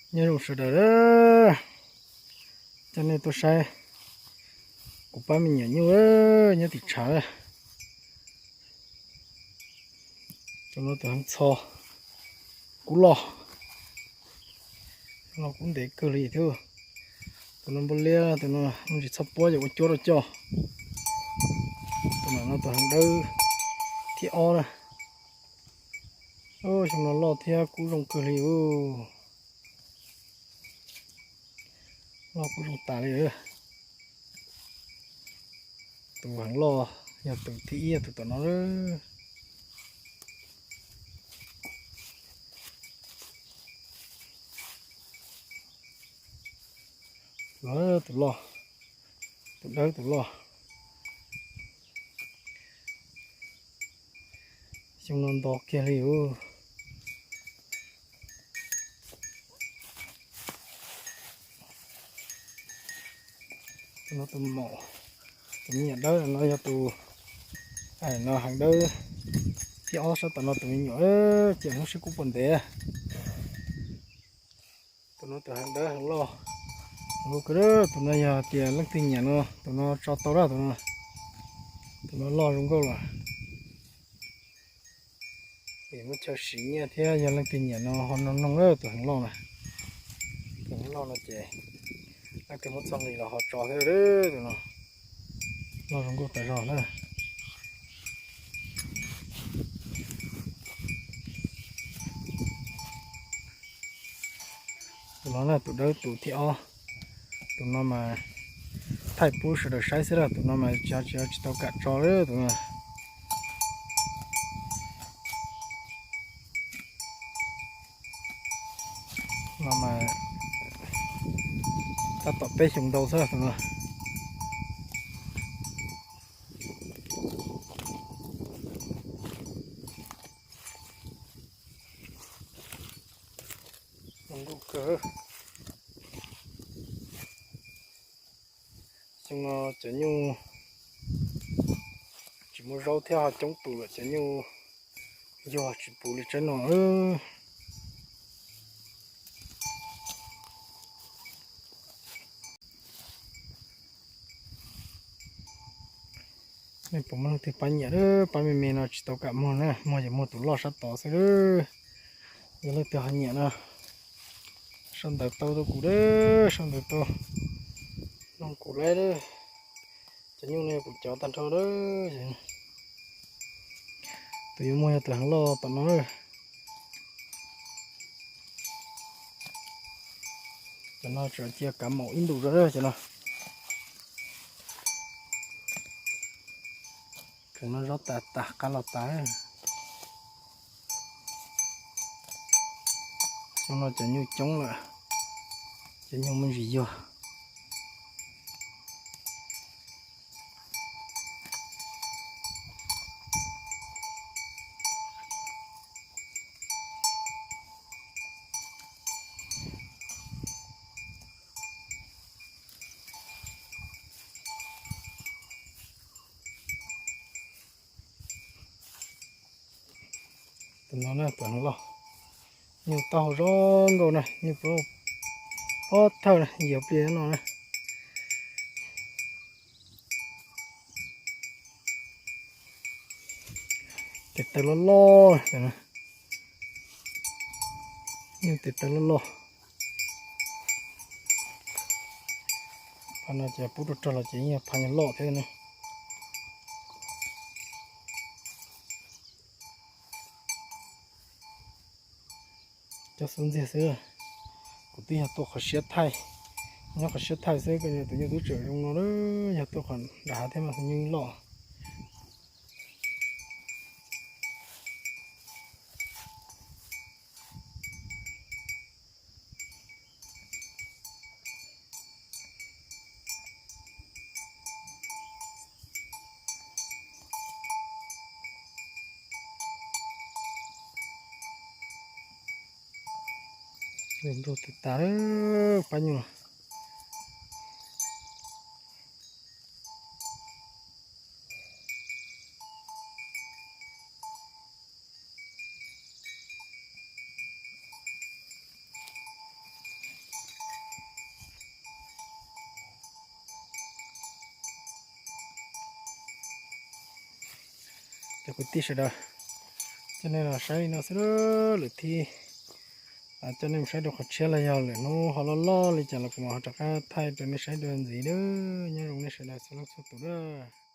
Nyob zoo sawv daws, coj nej tuaj saib kuv pab me nyuam nyuj nyob tim tshav na. Tus no tus heev txho kub loj, no kub ntev kawg li thiab. Tus no npua liab, tus no me ntsis txhob puab ces ua cuab rau coj. Tus no tus heev dawb thib ob na. Xyoo no loj thiab kub zoo kawg li. Loj kub zoo tas li. Tus heev loj yog tus thib ib, tus tom no. Tus loj, tus dawb tus loj. Xyoo no nto kiag li. Tus no tus maum, tus me nyuam dawb no yog tus, no heev dawb thib ob sab tom no tus me nyuam, ces hnub sib kub puag ntev. Tus no tus heev dawb heev loj, tus no yog tias leej twg nyiam no tus no tso tau lawm tus no. Tus no loj zoo nkauj lawm. Es muab chaw siv nyiaj thiab, yog leej twg nyiam no ho noog noog tus heev loj na. Tus heev loj no ces leej twg muab txog nqi los ho tso thiab. Tus no loj zoo nkauj tas zog na. Tus no na tus dawb tus thib ob. Tus no mas thaij pub sawv daws saib xwb na, tus no mas tsis, tsis tau kam tso li tus no. No mas tab tom peb xyoo ntau xwb tus no. Zoo nkauj kawg. Xyoo no cov nyuj tsis muaj zaub thiab ho coob tus lawm, cov nyuj yog tsis puv li tsaib no. Nej puas muaj leej twg pab nyiam, pab me me no tsis tau kam muag na, muag ces muag tus loj sab tod xwb. Yog leej twg ho nyiam no, sau ntawv tau rau kuv, sau ntawv tau, noog kuv lawm. Cov nyuj no kuv cov tag nrho lawm. Tus yuav muag yog tus heev loj tom no. Cov no tseem cia kav maum ib ntus zog cov no. Cov no zaub tas tas qab los tas. Xyoo no cov nyuj coob lawm, cov nyuj me ntsis yuag. Tus no na tus heev loj, nyuj taub hau zoo nkauj na, nyuj pob thawj na, yog pliag no na. Tes taw loj loj, nyuj tes taw loj loj. Phab no ces pub rau rog los ces yeej yog phab nyuag loj thiab ne. Cov xub ntxiag xwb, kuv twb yog tuaj qhov siab thaij, nyob qhov siab thaij xwb, tus nyuj twb tseem zoo no lawm, yog tuaj qhov nram hav thiab mas nyuj loj. Nrug tis tas pab nyuj. Kwv tij sawv daws, coj nej los saib li no xwb, lwm thib coj nej mus saib dua qhov tshiab los yog lwm hnub ho loj loj li cas los kuv mam ho rov qab thaij rau nej saib dua ntxiv nawb. Nyob zoo nej sawv daws txhua leej txhua tus nawb.